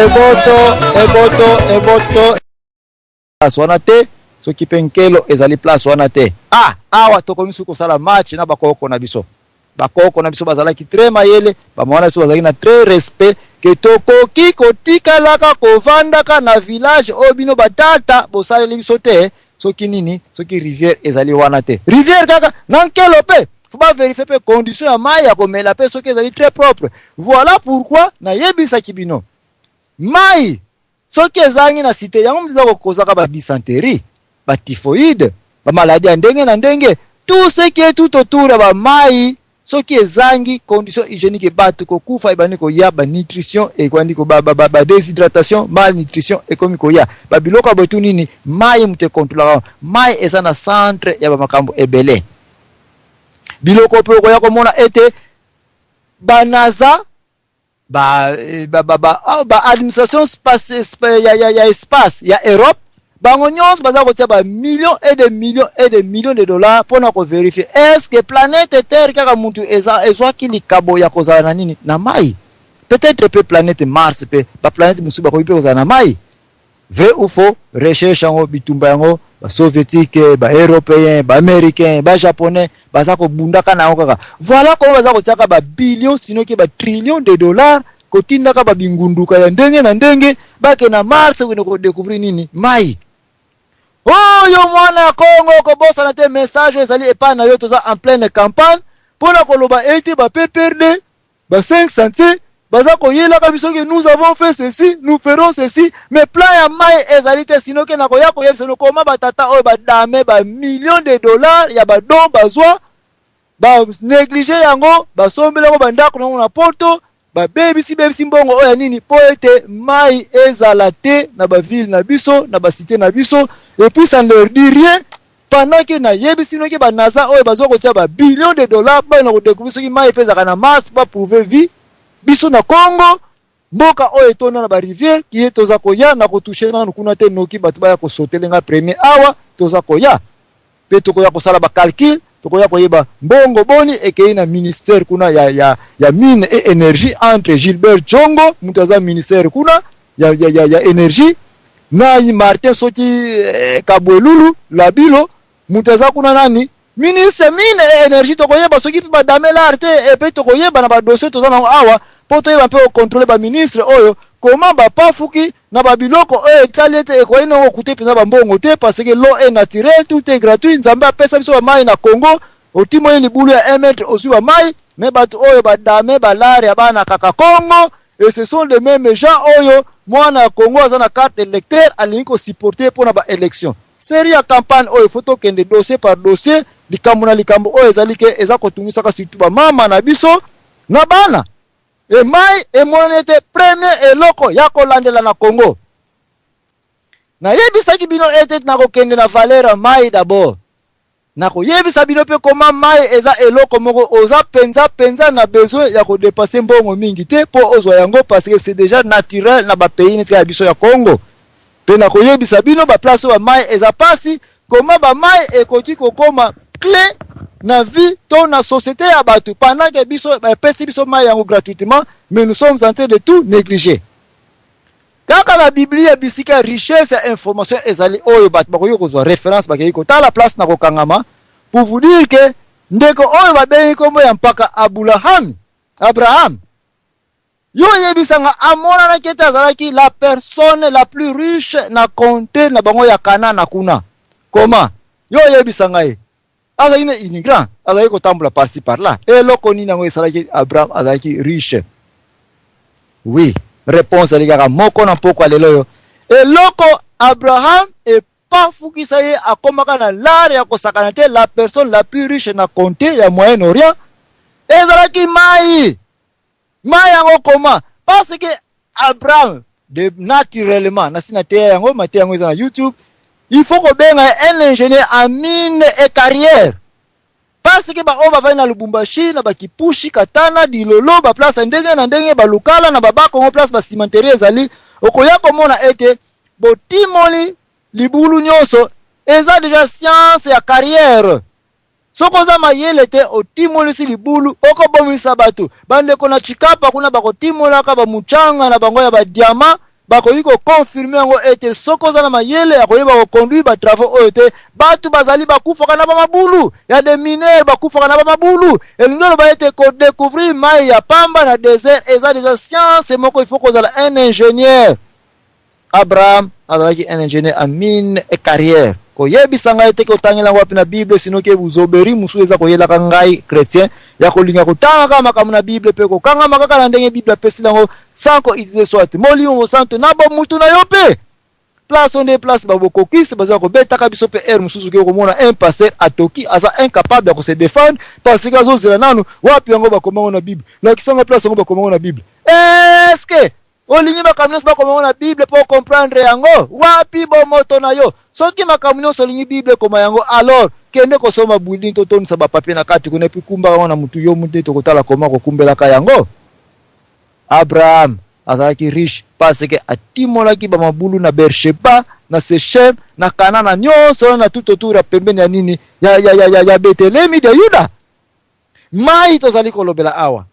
Eboto, eboto, eboto place wana te. Soki mpe nkelo ezali place wana te. Ah, awa tokomi soki kosala match na bakoko na biso. Bakoko na biso bazalaki très mayele, bamama na biso bazalaki na très respect ke tokoki kotikalaka kovandaka na village oyo bino batata bosaleli biso te. Soki nini? Soki rivière ezali wana te, rivière kaka na nkelo mpe faut bavérifier mpe condition ya mai ya komela mpe soki ezali très propre. Voilà pourquoi nayebisaki bino, mai soki ezangi na cité yango, eza kokozaka badysenterie, batyphoïde, bamaladi ya ndenge na ndenge, tout ce qui est tout autour ya bamai. Soki ezangi condition hygiénique, bato kokufa ebandi koya, banutrition ebandi, badéshydratation, malnutrition ekomi koya, babiloko ya botu nini. Mai moto ekontrolaka mai, eza na centre ya bamakambo ebele. Biloko mpe okoya komona ete baNASA, ba administration ya espace ya Europe, bango nyonso baza kotia ba millions et de millions et de millions de dollars mpona kovérifier est ce que planète Terre kaka mutu eza ezwaki likabo ya kozala na nini, na mai. Peut-être mpe planète Mars mpe baplanète mosusu bakoki mpe kozala na mai. Vrai ou faux? Recherche yango, bitumba yango, basoviétique, baeuropéen, baaméricain, bajaponais baza kobundaka na yango kaka. Voilà comment baza kotiaka babillion, sinoki batrillion de dollars, kotindaka babingunduka ya ndenge na ndenge bake na Mars kokende kodécouvrir nini, mai. Oyo mwana ya Kongo, kobosana te message oyo ezali epai na yo. Toza en pleine campagne mpona koloba ete ba PPRD, ba 5 sentier baza koyelaka biso ke nous avons fait ceci, nous ferons ceci, mais plan ya mai ezali te. Sino ke na koya koyebisa no koma batata oyo badame bamillion de dollars ya badon bazwa, banéglige yango, basombeli yango bandako nango na Poto, babebisi bebisi mbongo oyo ya nini, mpo ete mai ezala te na baville na biso, na bacité na biso. Et puis ça ne leur dit rien, pendant ke nayebisi noki baNASA oyo bazwa kotia babillion de dollars bana kodécouvrir soki mai mpe ezalaka na Mars, baprouver vie biso na Congo, mboka oyo etonda na barivière kie. Toza koya na kotoucher nanu kuna te, noki bato baya kosotelenga premier. Awa toza koya mpe tokoya kosala bacalcul, tokoya koyeba mbongo boni ekei na ministère kuna ya mine et énergie, entre Gilbert Jongo, moto aza ministère kuna ya énergie, na Martin soki Kabwelulu Labilo, moto aza kuna nani, ministre mine et énergie. Tokoyeba soki mpe badame lar te, epe tokoyeba na badossier toza nango awa, mpo toyeba mpe kocontrôler baministre oyo koma bapafuki na babiloko oyo etali ete ekoki nango kute mpenza bambongo te, parce que l'eau est naturelle, tout est gratuit. Nzambe apesa biso bamai na Congo. Otimoli libulu ya 1 mètre, ozwi bamai. Me bato oyo badame balare ya bana kaka Congo, et ce sont les mêmes gens oyo mwana ya Congo aza na carte électeur alingi kosupporter mpona baélection. Série ya campagne oyo, faut tokende dossier par dossier, likambo na likambo oyo ezali ke eza kotungisaka surtout bamama na biso na bana. Emai emonani ete premier eloko ya kolandela na Congo. Nayebisaki bino ete nakokende na valeur ya mai d'abord. Nakoyebisa bino mpe koma mai eza eloko moko oza mpenza mpenza na besoin ya kodépenser mbongo mingi te mpo ozwa yango, parce que c'est déjà naturel na bapays neti ya biso ya Congo. Mpe nakoyebisa bino baplace oyo bamai eza pasi, koma bamai ekoki kokoma clé na vie to na société ya bato, pendant que biso bapesi biso mai yango gratuitement, mais nous sommes en train de tout négliger. Kaka na Biblia, bisika richesse ya information ezali, oyo bato bakoki kozwa référence, bakei kotala place na kokangama. Pour vous dire ke ndeko oyo babengi nkombo ya mpaka Abulahami, Abraham, yo oyebisanga, amonanaki ete azalaki la personne la plus riche na comté na bango ya Kanana kuna. Koma yo oyebisa ngai, azalaki na immigrant, azalaki kotambola par-ci par-là. Eloko nini yango esalaki Abraham azalaki riche? Oui, réponse ezali kaka moko na mpokwa lelo oyo. Eloko Abraham epafukisa ye, akomaka na lare ya kosakana te, la personne la plus riche na comté ya Moyen Orient, ezalaki mai. Mai yango koma? Parce que Abraham de naturellement, nasi na teya yango, mateya yango eza na YouTube, il faut kobenga un ingénieur en mine et carrière, parce que baoyo bavandi na Lubumbashi, na bakipushi, Katana, Dilolo, baplace ya ndenge na ndenge, balukala na babakongo, place bacimenterie ezali, okoya komona ete botimoli libulu nyonso eza déjà science ya carrière. Soki oza mayele te, otimolisi libulu, okobomisa bato. Bandeko na Chikapa kuna bakotimolaka bamuchanga na bango ya badiamant. Bakoki koconfirmer yango ete soki oza na mayele ya koyeba koconduire batravaux oyo te, bato bazali bakufaka na bamabulu ya des mineurs, bakufaka na bamabulu. Elingi oloba ete kodécouvrir mai ya pamba na désert eza déjà science moko, il faut kozala un ingénieur. Abraham azalaki un ingénieur en mine et carrière. Koyebisa ngai te kotangela yango wapi na Bible, sinon ke buzoberi mosusu eza koyelaka ngai chrétien ya kolinga kotanga kaka makambo na Bible mpe kokangama kaka na ndenge Bible apesi yango sans koutiliser soit Molimo Mosantu na bomutu na yo. Mpe place nde place babokokisi baza kobetaka biso mpe aire mosusu, ke komona un pasteur atoki, aza incapable ya kose défendre parce que azozela nanu wapi yango bakomango na Bible. Lakisanga place yango bakomango na Bible. Est-ce olingi makambo nyonso bakomango na Bible mpo comprendre yango? Wapi bomoto na yo? Soki makambo nyonso olingi Bible ekoma yango, alors kende kosomba building, totonisa bapapier na kati kuna, et puis kumbaka yango na mutu yo nde tokotala koma kokumbelaka yango. Abraham azalaki riche parce que atimolaki bamabulu na Bersheba, na Sechem, na Kanana nyonso wana, na tout autour ya pembeni ya nini, ya Betelemi de Yuda. Mai tozali kolobela awa,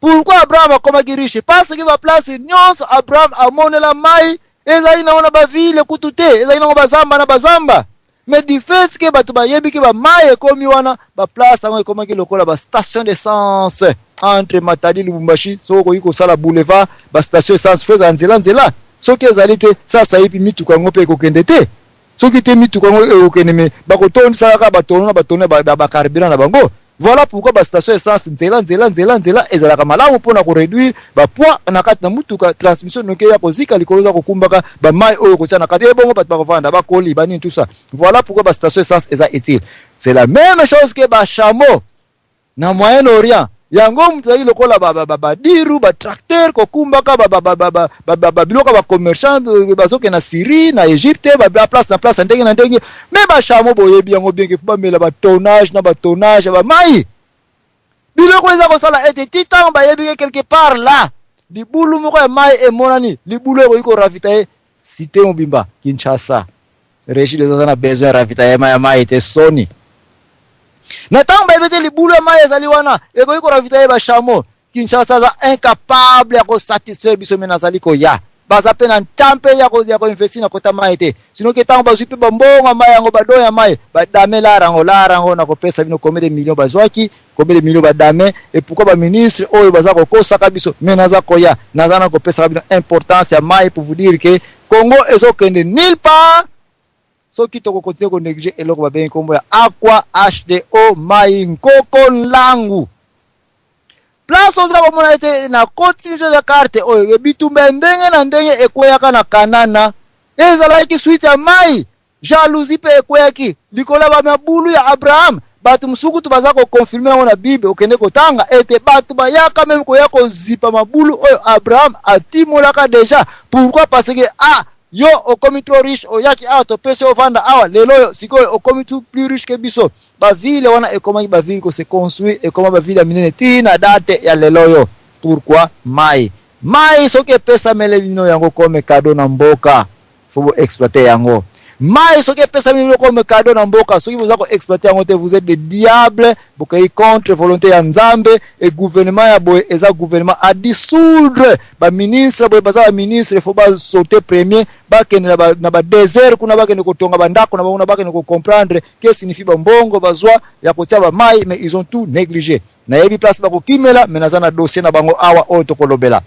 pourquoi Abraham akomaki riche? Parce que baplace nyonso Abraham amonela mai ezali nango na bavile kutu te, ezali nango bazamba na bazamba. Mais du fait ke bato bayebi ke bamai ekomi wana, baplace yango ekomaki lokola bastation d'essence entre Matadi, Lubumbashi. Soki okoki kosala boulevard, bastation essence faut ezala nzela nzela. Soki ezali te, sasa yebi mituka yango mpe ekokende te. Soki te, mituka yango ekokende, me bakotondisa kaka batono na batono ya bacarburant na bango. Voilà pourquoi bastation essence nzela nzela nzela nzela ezalaka malamu mpona koréduire bapoids na kati na mutuka, transmission noki ya kozika likolo eza kokumbaka bamai oyo kotia na kati, ebongo bato bakovanda, bakoli banini, tout ça. Voilà pourquoi bastation essence eza utile. C'est la même chose que bachameau na Moyen-Orient. Yango moto azalaki lokola badiru, batracteur, kokumbaka babiloko ya bacommerçant bazokende na Syrie, na Égypte, baplace na place ya ndenge na ndenge. Me bachameau, boyebi yango bien ke faut bamela batonnage na batonnage ya bamai. Biloko eza kosala ete ti ntango bayebi ke quelque part là libulu moko ya mai emonani, libulu ekoki koravitailler cité mobimba. Kinshasa, Régie aza na besoin ya ravitaillement ya mai te. Soni na ntango bayebi ete libulu ya mai ezali wana, ekoki koravitailler bachameau, Kinshasa aza incapable ya kosatisfaire biso. Me nazali koya, baza mpe na ntan mpe ya koinvestir na kota mai te. Sinon ke ntango bazwi mpe bambongo ya mai yango, badon ya mai, badame lara yango, lara yango na kopesa bino combien de millions bazwaki, combien de millions badame, et pourquoi baministre oyo baza kokosaka biso. Me naza koya, naza na kopesaka bino importance ya mai pour vous dire que Congo ezokende nulle part soki tokokontinue konégliger eloko babengi nkombo ya aqua hdo mai nkoko nlangu. Place oza komona ete na continuité ya carte oyo, bitumba ya ndenge na ndenge ekweyaka na Kanana ezalaki suite ya mai. Jalousie mpe ekweyaki likolo ya bamabulu ya Abraham. Bato mosuku tu baza koconfirmer yango na Bible. Okende kotanga ete bato bayaka même koya kozipa mabulu oyo Abraham atimolaka déjà. Pourquoi? Parce que ah, yo okomi trop riche, oyaki awa, topesi ovanda awa, lelo oyo sikoyo okomi tout plus riche ke biso. Bavile wana ekomaki bavile kose construire, ekoma bavile ya minene ntina date ya lelo oyo. Pourquoi? Mai. Mai soki epesamele bino yango comme cadeau na mboka, faut boexploiter yango. Mai soki epesami bino comme cadeau na mboka, soki boza koexploiter yango te, vous êtes des diables, bokei contre volonté ya Nzambe. E gouvernement ya boye eza gouvernement à dissoudre. Baministre boye baza baministre, faut basaute premier, bakende na badésert kuna, bakende kotonga bandako na bango na bakende kocomprendre que signifie bambongo bazwa ya kotia bamai. Mais ils ont tout négligé. Nayebi place bakokimela, mais naza na dossier na bango awa oyo tokolobela.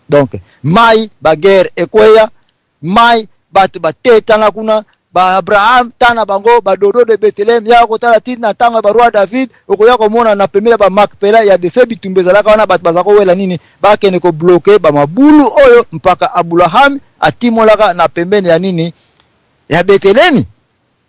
Donc mai, baguerre ekweya mai, bato batetanga kuna. Baabraham ta na bango badodo de Betelehem yaka kotala ntina ntango ya baroi David, okoya komona na pembeni ya bamakpela ya dese bitumba ezalaka wana. Bato baza kowela nini? Bakende kobloquer bamabulu oyo mpaka Abulahami atimolaka na pembeni ya nini, ya Betelemi.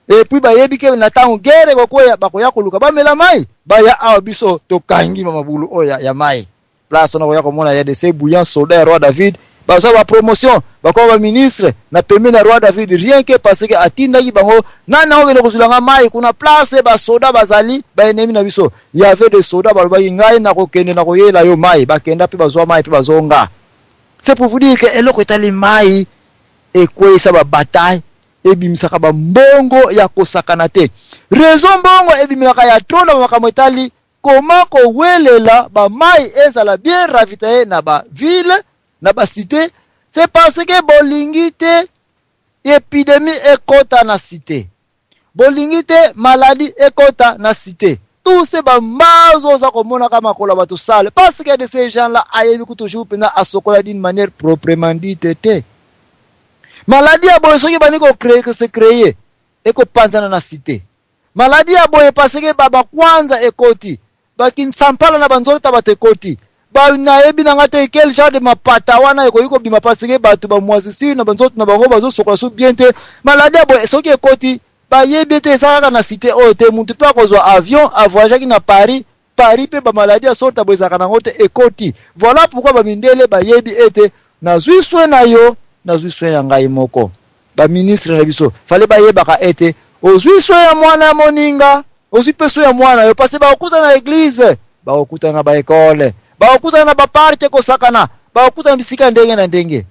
Et puis bayebi ke na ntango guerre ekokwea, bakoya koluka bamela mai, baya awa, biso tokangi bamabulu oyo ya mai. Place wana koya komona ya dese bouillant, soldat ya roi David bazwa bapromotion, bakoma baministre na pembeni ya roi David, rien que parce que atindaki bango nani akokende kozwilanga mai kuna place basoda bazali, baennemi na biso. Y avait des soda balobaki: "Ngai nakokende, nakoyela yo mai." Bakenda mpe bazwa mai mpe bazonga. C'est pour vous dire que eloko etali mai ekweyisa babataille, ebimisaka bambongo ya kosakana te. Raison mbongo ebimelaka ya trop na makambo etali koma kowelela bamai ezala bien ravitaillé na bavile, na bacité. C'est parce que bolingi te épidémie ekɔta na cité, bolingi te maladie ekɔta na cité. Tous ces bambazo oza komonaka makolo ya bato sale, parce que de ces gens là ayebi ku toujours mpenza asokola d'une manière proprement dite te. Maladie ya boye, soki ebandi kose créer, ekopanzana na cité. Maladie ya boye, parce que bakwanza ekoti, bakinsampala na banzoto ya bato ekoti, nayebi na nga te quel genre de mapata wana ekoki kobima, parce que bato bamwasisi na banzoto na bango bazosokola so bien te. Maladie ya boye, soki ekoti, bayebi ete eza kaka na cité oyo te. Mutu mpe akozwa avion, avoyageaki na Paris. Paris mpe bamaladi ya sorte boye ezalaka nango te, ekoti. Voilà pourquoi bamindele bayebi ete nazwi soin na yo, nazwi soin ya ngai moko. Baministre na biso fale bayebaka ete ozwi soin ya mwana ya moninga, ozwi mpe soin ya mwana yo, parce bakokutana na église, bakokutana na baekole, bakokutana na baparke kosakana, bakokutana bisika ndenge na ndenge.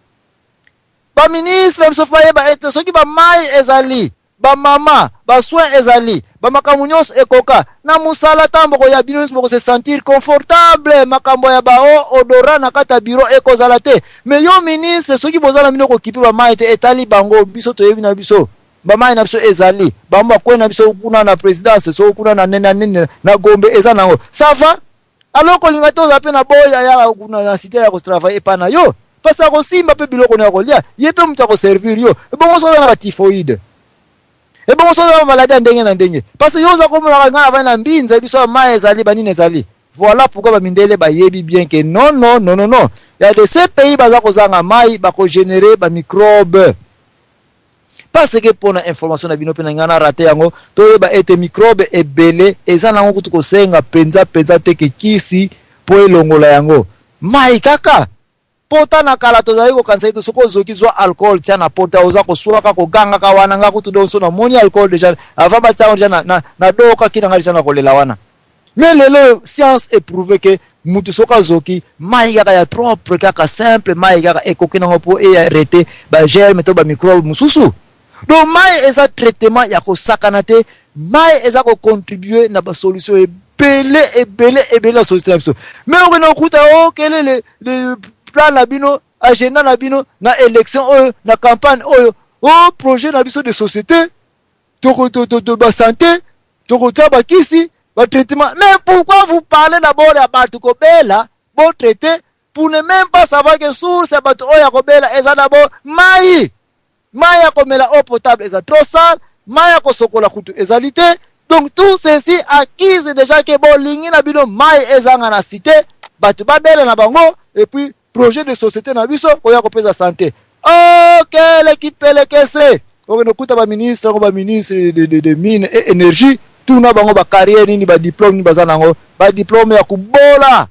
Baministre na biso bayeba ete soki bamai ezali, bamama basoin ezali, bamakambo nyonso ekoka na mosala, ntango bokoya, bino nyonso bokose sentir confortable. Makambo ya bao odora na kati ya bureau ekozala te. Mais yo ministre, soki boza na bino kokipe bamai te, etali bango. Biso toyebi na biso, bamai na biso ezali, bango bakwei na biso kuna na présidence, soki kuna na nene na nene na Gombe eza nango, ça va. Alors kolinga te oza mpe na boya ya kuna na cité ya kotravailler epa na yo, parce akosimba mpe biloko na ya kolia, ye mpe moto akoservir yo. Ebongo soki oza na batyphoïde? Ebongo soki oza na maladie ya ndenge na ndenge? Parce yo oza komonaka ngai avandi na Mbinza, biso ya mai ezali, banini ezali. Voilà pourquoi bamindele bayebi bien que non, non, non, non, non, ya de ces pays baza kozanga mai, bakogénérer bamicrobe. Parce que mpona information na bino mpe na ngai na rate yango, toyeba ete microbe ebele eza nango kutu kosenga mpenza mpenza teke kisi mpo elongola yango, mai kaka. Pota na kala tozali kokanisa ete soki ozoki, zwa alcool, tia na pota, oza koswaka, kogangaka wana. Nga kutu donso namoni alcool déjà, avant batia yango déjà na dokaki na nga déjà na kolela wana. Mais lelo science eprouve que mutu soki azoki, mai kaka ya propre, kaka simple mai kaka ekoki nango mpo earrêter bagerme to bamicrobe mosusu. Donc mai eza traitement ya kosakana te. Mai eza kocontribuer na basolution ebele, ebele, ebele na société na biso. Mais okende kokuta okele le plan na bino, agenda na bino na élection oyo, na campagne oyo, o projet na biso de société, basanté, tokotia bakisi, batraitement. Mais pourquoi vous parlez d'abord ya bato kobela, botraiter, pour ne même pas savoir que source ya bato oyo ya kobela eza d'abord mai? Mai ya komela, eau potable, eza trop sale. Mai ya kosokola kutu ezali te. Donc tout ceci accuse déjà que bolingi na bino mai ezanga na cité, bato babela na bango, et puis projet de société na biso koya kopesa santé. Okeleki pelekese, okende okuta baministre yango, baministre de mine et énergie, tuna bango bacarrière nini, badiplôme nini baza nango, badiplôme ya kobola.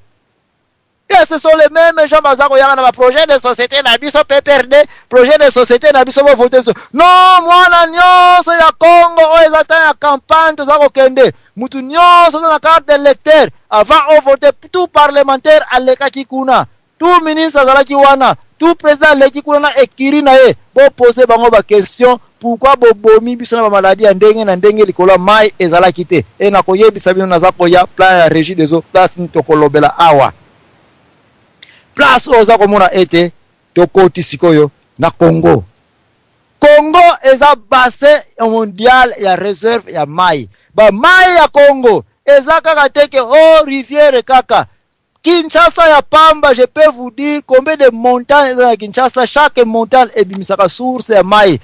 Et ce sont les mêmes gens baza koyaka na baprojet de société na biso, PPRD, projet de société na biso, bovote biso. Non, mwana nyonso ya Congo oyo eza temps ya campagne, toza kokende, mutu nyonso oza na carte d'électeur, avant ovote, tout parlementaire alekaki kuna, tout ministre azalaki wana, tout président aleki kuna na ekiri na ye, bopose bango baquestion: pourquoi bobomi biso na bamaladi ya ndenge na ndenge likolo ya mai ezalaki te? E na koyebisa bino, naza koya plan ya Régie des eaux, place nini tokolobela awa, place oyo oza komona ete tokoti sikoyo na Congo. Congo eza bassin mondial ya réserve ya mai. Bamai ya Congo eza kaka te que o rivière kaka Kinshasa ya pamba. Je peux vous dire combien de montagnes eza na Kinshasa. Chaque montagne ebimisaka source ya mai.